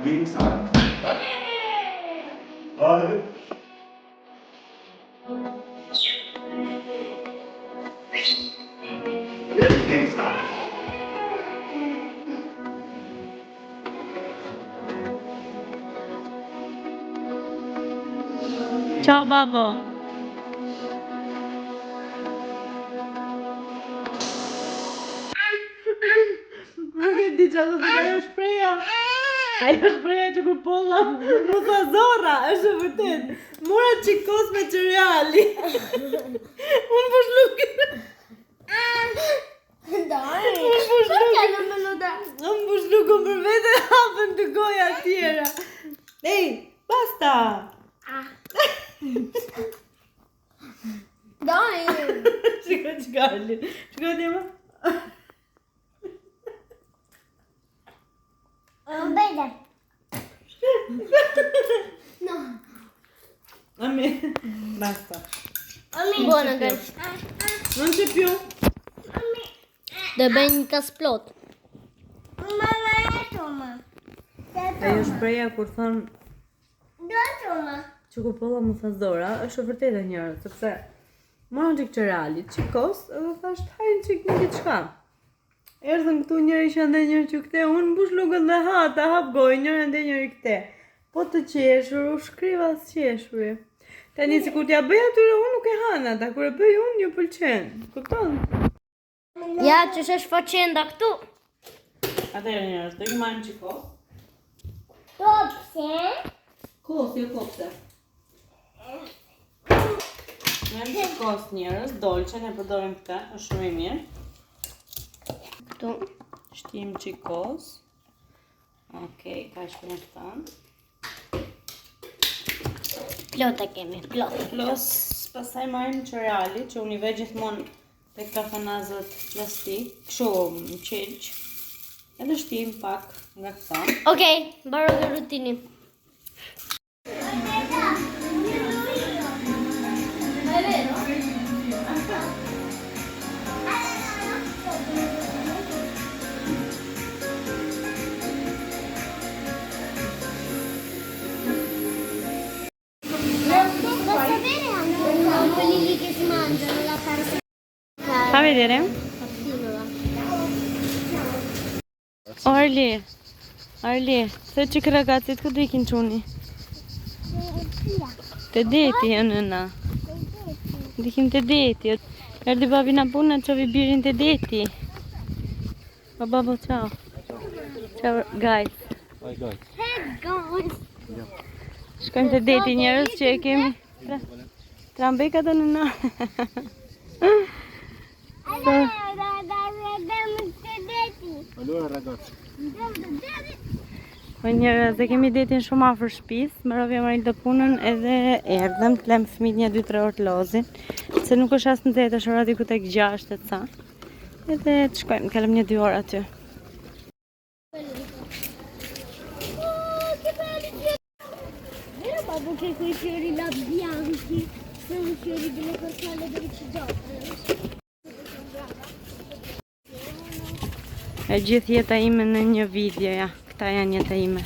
Links an. Hadi. Links an. Ciao babo. Nuk e di çfarë do të ajo shpreha. Ajo shpreha që kur polla më tha Zora, është e vërtet. Mora çik kos me cereali. Unë po shluk. Dai. Unë po shluk. Perché non me lo dai? Unë po shlukun për vete hapën të goja tjera. Ej, basta. Ah. Dai. Shiko çka Arli. Shiko ti më. Non vede. No. Ami. Basta. Buona guys. Non c'è più. Do bëj një tas plot. Mama, Ajo shpreha kur thon që kur polla më tha Zora, është e vërtetë njerëz, sepse morën çik cereali, çik kos, edhe thash hajnë çik një diçka. Erdhën këtu njëri që ande njëri që këte, unë mbush lugën dhe ha, ta hap gojën, njëri ande njëri këte. Po të qeshur, u shkriva së qeshuri. Tani sikur t'ja bëj atyre unë nuk e han ata, kur e bëj unë ju pëlqen. Kupton? Ja, që është faccenda këtu. Atëherë njerëz, do i marrim çik kos. Kopse. Kos, jo kopse. Marrim çik kos njerëz, dolce, ne përdorim këtë, është shumë i mirë. Këtu. Shtim çik kos. Okej, kaq mjafton. Plot e kemi, plot. Plus, pastaj marrim cereali, që unë i ve gjithmonë tek kafanazët plastik, kështu në qelq. Edhe shtim pak nga këta. Okej, mbaroi rutini. Posso avere anche quelli lì che si mangiano la parte Fa vedere. Arli, Arli, se çik ragazzi, ku do ikin çuni? Te deti e nëna. Dikim te deti. Erdi babi na puna, çovi birin te deti. O babo, ciao. Ciao, guys. Hi guys. Hey guys. Shkojmë te deti njerëz që e kemi. Tra, trambeka të nëna. Allora, andiamo te deti. Allora ragazzi. Po njerëz, e kemi detin shumë afër shtëpisë, mbaroi Amarildo punën edhe erdhëm të lëm fëmijët një 2-3 orë të lozin, se nuk është as nxehtë, është ora diku tek 6 e ca. Edhe të shkojmë, të kalojmë një 2 orë aty. Oh, che belli fiori! Vero babbo che quei fiori là bianchi sono i fiori delle farfalle dove ci giocano? E gjithë jeta ime në një video, ja. Këta janë jeta ime.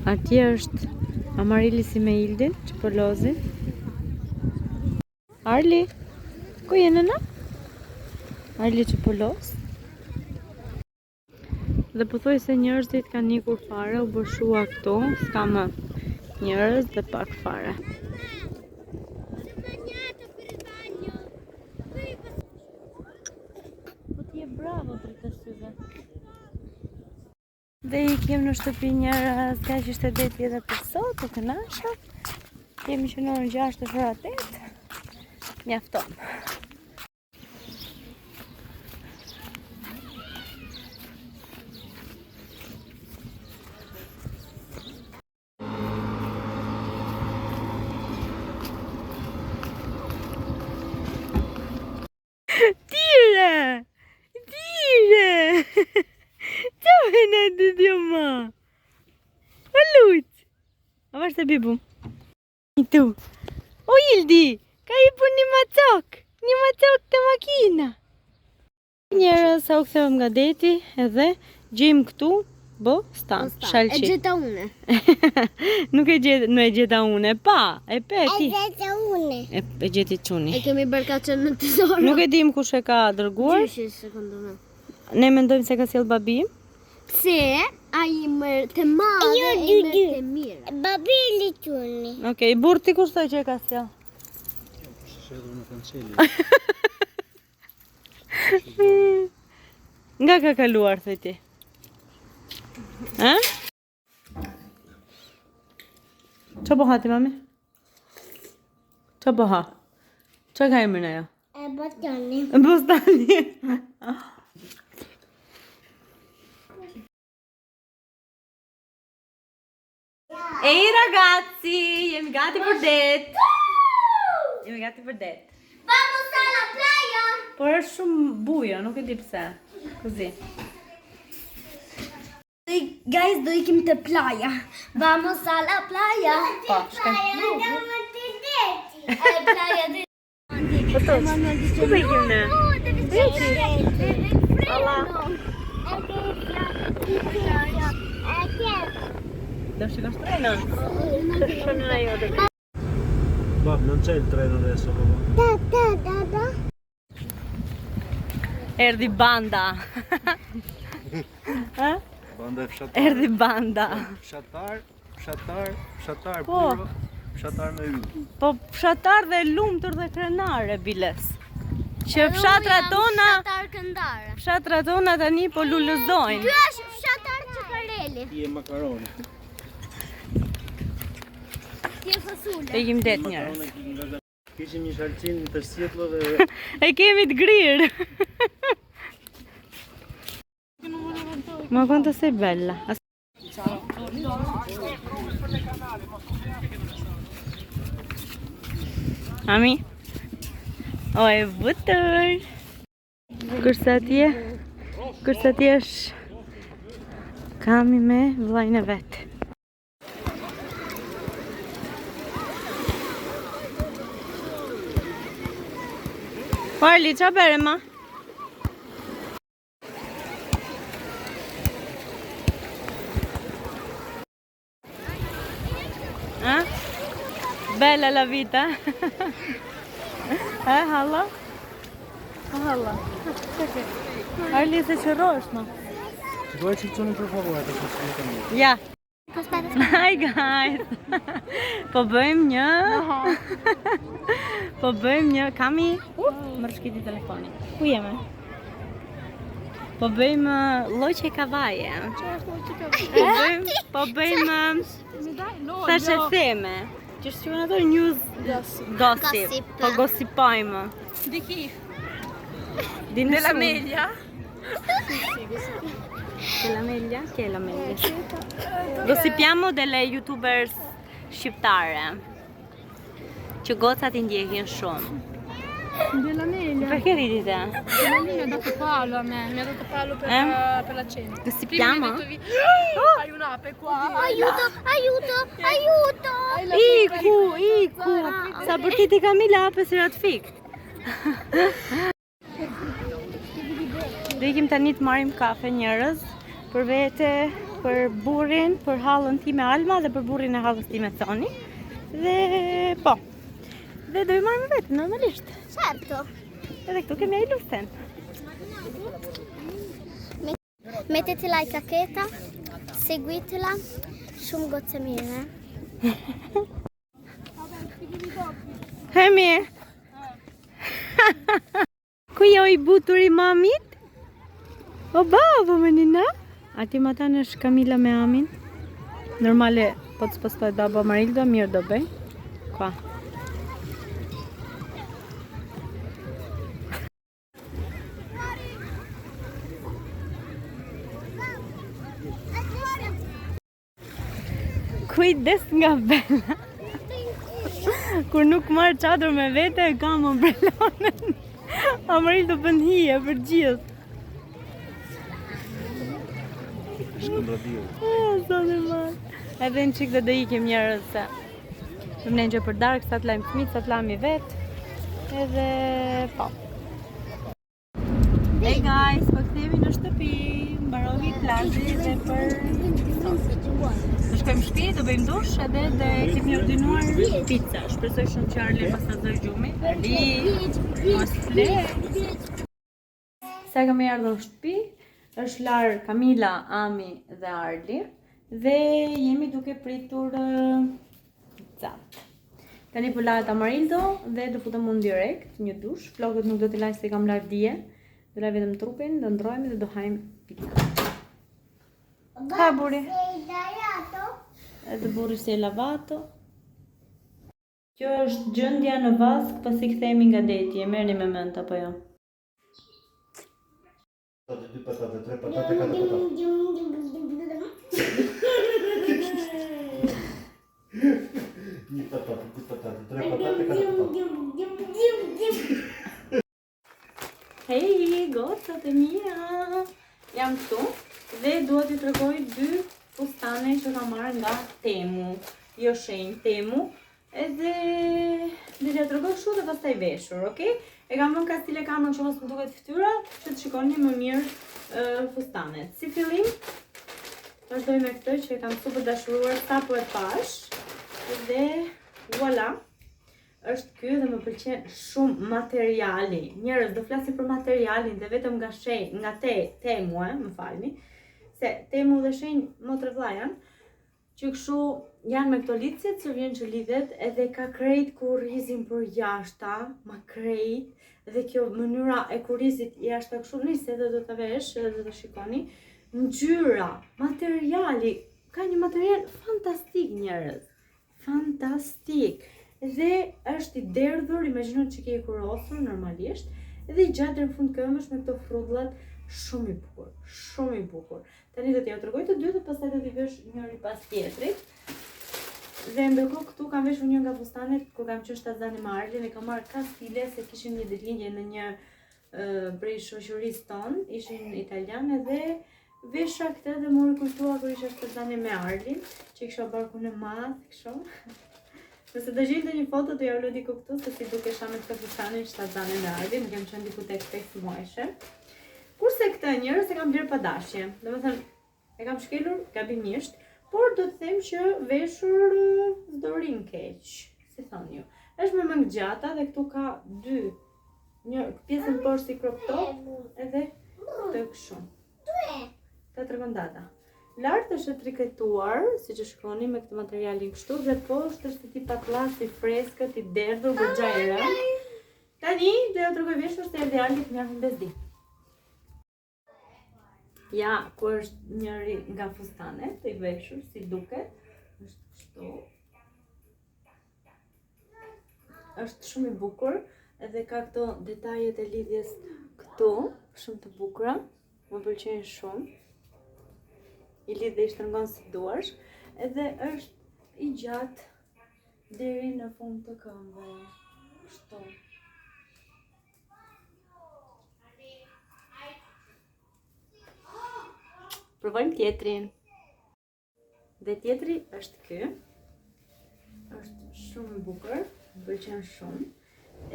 Atje është Amarilisi me Ildin, që po lozin. Arli, ku je nëna? Arli që po loz. Dhe po thuaj se njerëzit kanë ikur fare, u bëshua këtu, s'ka më njerëz dhe pak fare. Sono bagnato per il bagno. Poi Po ti je bravo drejtë syve. Dhe i kem në shtëpi njerëz, kaq ishte deti edhe për sot, u kënaqëm. Kemi që në orën 6 është ora 8. Mjafton. Tire! Tire! Ciao Benedetta! Dhe bibu. Tu. O Ildi, ka i pu një macok, një macok te makina. Njerëz, sa u kthevëm nga deti edhe gjejmë këtu bostan, E shalqi. gjeta une. Nuk e gjet, nuk e gjeta unë, e pa, e pe ti. gjeta une. E, e gjeti çuni. E kemi bërë ka qenë në të zorë. Nuk e dim kush e ka dërguar. Gjyshi, sekundu me. Ne mendojmë se ka sjell babi im. Pse ai merr të madhe Jo, e dy, merr dy. të mira. Babi li çuni. Okej, burr ti kush thoi që e ka sjell? Shedhur në kançeli. Nga ka kaluar thoi ti? Ë? Qa po ha ti mami? Qa po ha? Qa ka emrin ajo? E botoni. Bostani. Ej ragazzi, jemi gati për det. Jemi gati për det. Vamos a la playa. Por është shumë bujo, nuk e di pse. Così. Guys, do ikim të playa. Vamos a la playa. Po, shkoj. E playa dhe Po to. Ku po ikim ne? Allah. Do shikosh trenon? Shënën ajo do të. Bab, non c'è il treno adesso, papà. Da, da, da, da. Erdhi banda. Ë? Banda e fshatar. Erdhi banda. Fshatar, fshatar, fshatar, Po. puro, fshatar me yll. Po fshatar dhe lumtur dhe krenare biles. Që fshatrat tona, Fshatar këndare. fshatrat tona tani po lulëzojnë. Ky është fshatar Çukareli. Ti e makaroni. Ti e fasule. E ikim det njerëz. Makaroni ki nga Kishim një shalqin të sjetlo dhe E kemi të grirë. Ma quanto sei bella. Ami. O e butur. Kurse atje, kurse atje është Kami me vllajin e vet. Arli, qa bere ma? Eh? Bella la vita. Eh, halla? Halla. Arli, se qërrosh, ma? Duhet që çoni për favor atë që të mirë. Ja. Hi guys. Po bëjmë një Po bëjmë një kami Më rëshkiti telefoni. Ku jemi? Po bëjmë loqe kavaje. Po bëjmë po bëjmë thashe theme. Që është quhen ato news gossip. Gossip. Po gossipojmë. Di chi? Di Della nessuno. Meglia? Della Meglia? Chi è la Meglia? Gossipiamo delle youtubers shqiptare që gocat i ndjekin shumë. Della Meglia. Perché ridi te? Della mi ha dato palo a me, mi ha dato palo per, Eh? per la cena. Gossipiamo? Prima mi ha detto vi- Hai un'ape qua. Aiuto, aiuto, aiuto. Hai la Iku, iku. Sa bërtiti Kamila hapësirat fik. Do ikim tani të marrim kafe njerëz për vete, për burrin, për hallën time Alma dhe për burrin e hallës time Toni. Dhe po. Dhe do i marrim me vete normalisht. Certo. Edhe këtu kemi ai luftën. Mettete like a Keta, seguitela, shumë gocë mirë. eh. He mirë. Ku je o i butur i mamit? O babo me nina? Ati matan është Kamila me Amin. Normale, po të spostoj baba Marildo, mirë do bëj. Qua. Kujdes nga Bella. Kur nuk marr çadër me vete, e kam ombrelonën. Amarildo bën hije për gjithë. Shkëndra diell. Zoti madh. Edhe një çik dhe do ikim njerëz se. Do më gjë për darkë, sa të lajmë fëmijët, sa të lajmë i vetë. Edhe po. Hey guys, po kthehemi në shtëpi. Mbaroi plazhi dhe për Do shkojmë në shtëpi, do bëjmë dush edhe do kemi ordinuar pizza. Shpresoj shumë që Arli mos ta zërë gjumi. Arli, mos fle. Sa kemi ardhur në shtëpi, është larë Kamila, Ami dhe Arli dhe jemi duke pritur pizzat. Tani po lahet Amarildo dhe do futem unë direkt një dush. Flokët nuk do t'i laj se i kam larë dje. Do laj vetëm trupin, do ndrohemi dhe do hajmë pizza. Ha burri. Edhe burri si e lavato. Kjo është gjendja në vaskë pasi kthehemi nga deti, e merrni me mend apo jo? Patate, dy patate, tre patate, katër patate. Një patate, dy patate, tre patate, katër patate. Hej, gocat e mia! Jam këtu dhe dua t'ju tregoj dy fustane që kam marrë nga Temu. Jo Shein, Temu. Edhe do t'ja tregoj kështu dhe pastaj veshur, okay? E kam vënë kastile kamerën që mos më duket fytyra, që të shikoni më mirë uh, fustanet. Si fillim, vazhdoj me këtë që e kam super dashuruar sapo e pash. Dhe voila. Është ky dhe më pëlqen shumë materiali. Njerëz, do flasim për materialin dhe vetëm nga Shein, nga te, Temu, e, më falni. Se Temu dhe Shein motre vlla janë që kështu janë me këto lidhëse që vjen që lidhet edhe ka krejt kurrizin për jashta, ma krejt, dhe kjo mënyra e kurrizit jashta kështu, nëse edhe do ta vesh edhe do ta shikoni, ngjyra, materiali, ka një material fantastik njerëz, fantastik. Dhe është i derdhur, imagjino që ke i kurosur normalisht, edhe i gjatë deri në fund këmbësh me këto frudllat, shumë i bukur, shumë i bukur. Tani do t'ja tregoj të dy dhe pastaj do t'i vesh njëri pas tjetrit. Dhe ndërkohë këtu kam veshur një nga fustanet kur kam qenë shtatzani me Arlin e kam marrë kastile se kishim një ditëlindje në një prej shoqërisë tonë, ishin italiane dhe vesha këtë dhe m'u rikujtua kur isha shtatzani me Arlin, që kisha barkun e madh, kështu. Nëse do gjej ndonjë foto do ja u lë diku këtu se si dukesha me këtë fustanin shtatzani me Arlin, kam qenë diku tek 5 muajshe. Kurse këtë njerëz e kam blerë pa dashje. Domethënë, e kam shkelur gabimisht, por do të them që veshur s'do rrin keq, si thoni ju. Është me mëngë gjata dhe këtu ka dy një pjesën poshtë si crop top edhe këtë kështu. Ta tregon dada. Lart është e triketuar, siç e shikoni me këtë materialin kështu dhe poshtë është tip atlas i freskët, i derdhur, goxha i rëndë. Tani do ja tregoj veshur se erdhi Arli të më bezdi. Ja, ku është njëri nga fustanet i veshur, si duket, është kështu. Është shumë i bukur, edhe ka këto detajet e lidhjes këtu, shumë të bukura, më pëlqejnë shumë. I lidh dhe i shtrëngon si duash, edhe është i gjatë deri në fund të këmbëve. Kështu. Provojmë tjetrin. Dhe tjetri është ky. Është shumë i bukur, më pëlqen shumë.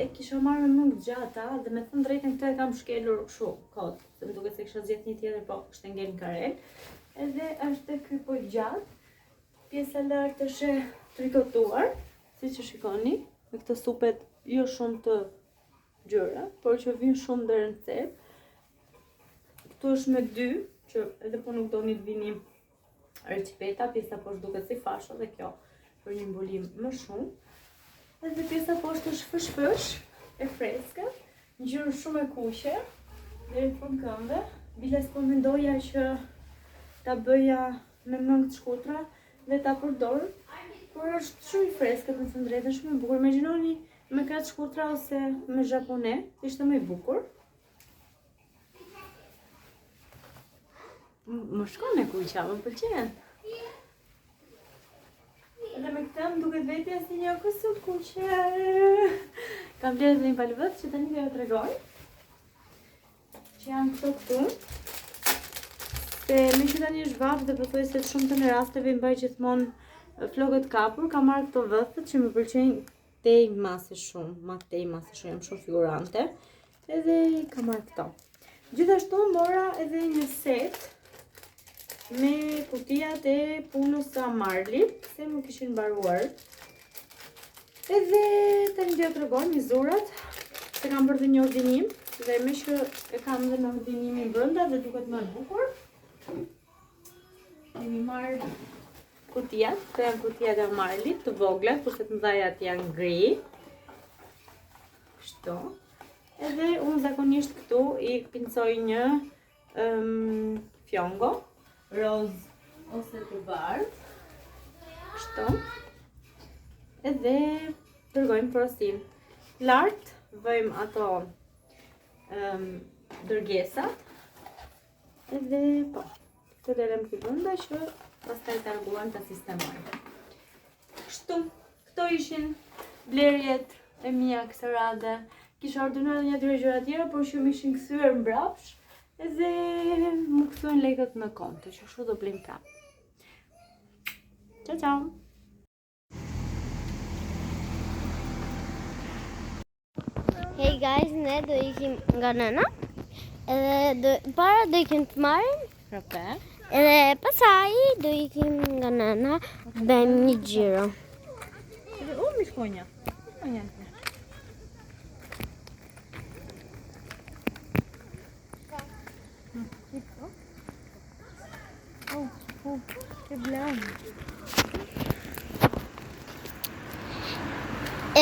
E kisha marrë me mëngë gjata dhe me thënë drejtën këtë e kam shkelur kështu kot, se më duket se kisha zgjedh një tjetër, po kishte ngel në karel. Edhe është ky po gjatë. Pjesa lart është e trikotuar, siç e shikoni, me këto supet jo shumë të gjëra, por që vinë shumë deri në cep. Këtu është me dy, që edhe po nuk doni të vini reçipeta, pjesa poshtë duket si fasho dhe kjo për një mbulim më shumë. Edhe pjesa poshtë është fësh fësh, e freskët, ngjyrë shumë e kuqe, deri në fund këmbëve. Biles po mendoja që ta bëja me mëngë të shkurtra dhe ta përdor, por është shumë i freskët, me thënë drejtën, shumë i bukur. Imagjinoni me krah të shkurtra ose me zhapone, ishte më i bukur. Më shkon e kuqja, më pëlqen. Edhe me këtë më duket vetja si një kësulë të kuqe. Kam blerë edhe një palë vëthë që tani do ja tregoj. Që janë këto këtu. Se meqë tani është vapë dhe pothuajse të shumtën e rasteve i mbaj gjithmonë flokët kapur, kam marrë këto vëthët që më pëlqejnë tej mase shumë, ma tej mase shumë, jam shumë figurante. Edhe i kam marrë këto. Gjithashtu mora edhe një set me kutijat e punës së Amarlit, se më kishin mbaruar. Edhe tani do ju tregoj mezurat, se kam bërë dhe një ordinim, dhe meqë e kam dhe me ordinimin brenda dhe duket më e bukur. Kemi marrë kutijat, këto janë kutijat e Amarlit, të vogla, kurse të mëdhajat janë gri. Kështu. Edhe unë zakonisht këtu i pincoj një um, fjongo, roz ose të bardhë. Kështu. Edhe dërgojmë porosinë. Lart vëjmë ato um, dërgesat. Edhe po, këtë do e lëmë këtu brenda që pastaj ta rregullojmë ta sistemojmë. Kështu, këto ishin blerjet e mia kësaj radhe. Kisha ordinuar edhe një dy gjëra tjera, por që më ishin kthyer mbrapsht edhe më kthyen lekët në konto, që kështu do blejmë prapë. Ciao ciao. Hey guys, ne do ikim nga nëna. Edhe do, para do ikim të marrim Frappe. Edhe pasaj do ikim nga nëna, bëjmë një xhiro. Edhe u mi shkonja. Shkonja. Oh, oh, che blan.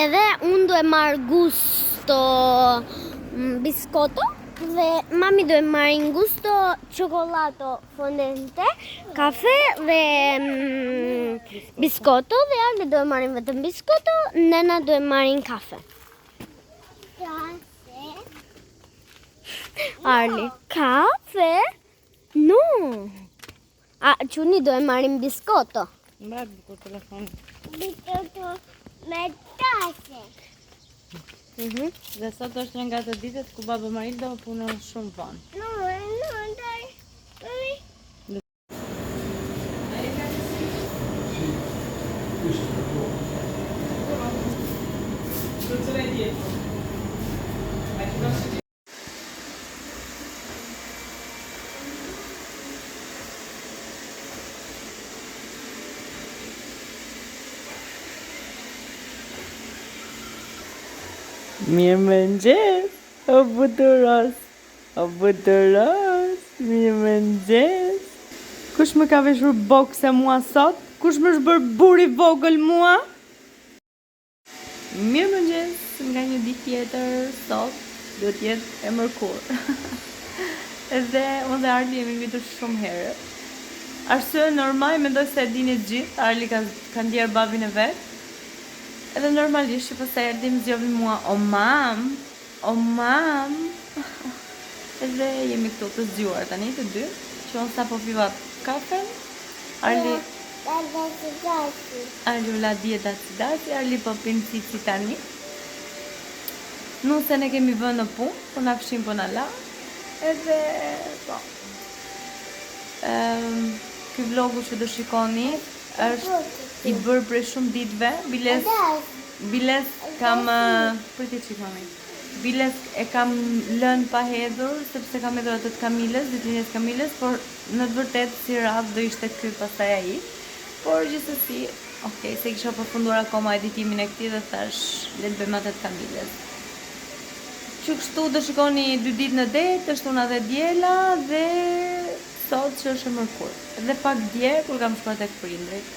Edhe unë do e marr gusto mm, biscotto dhe mami do e marrin gusto cioccolato fondente, kafe dhe mm, biscotto dhe Ale do e marrin vetëm biscotto, nëna do e marrin kafe. Arli, kafe? No. A, çuni do e marrin biscotto. Mbar bukur telefon. Biscotto me tase. Mhm. Dhe sot është një nga ato ditët ku baba Marilda punon shumë vonë. No, no, dai. Mami. Mirëmëngjes, o buturos, o buturos, mirëmëngjes. Kush më ka veshur bokse mua sot? Kush më është bërë burri i vogël mua? Mirëmëngjes nga një ditë tjetër, sot do të jetë e mërkurë. Edhe unë dhe Arli jemi ngritur shumë herët. Arsye normal, mendoj se e dini të gjithë, Arli ka ka ndjerë babin e vet. Edhe normalisht që pastaj erdhi më zgjovi mua, o mam, o mam. Edhe jemi këtu të zgjuar tani të dy, që unë sapo piva kafen. Arli Arli u la dje daci daci, Arli po pin cici tani. Nusen e kemi vënë në punë, po na fshin po na la. Edhe po. Ehm, ky vlogu që do shikoni është i bërë prej shumë ditëve, biles biles kam priti çik mami. Biles e kam lënë pa hedhur sepse kam hedhur atë të Kamilës, ditëlindjes Kamilës, por në të vërtetë si radhë do ishte ky pastaj ai. Por gjithsesi, ok, se kisha përfunduar akoma editimin e këtij dhe thash le të bëjmë atë të Kamilës. Që kështu do shikoni dy ditë në det, të shtuna dhe diela dhe sot që është e mërkurë. Dhe pak dje kur kam shkuar tek prindrit.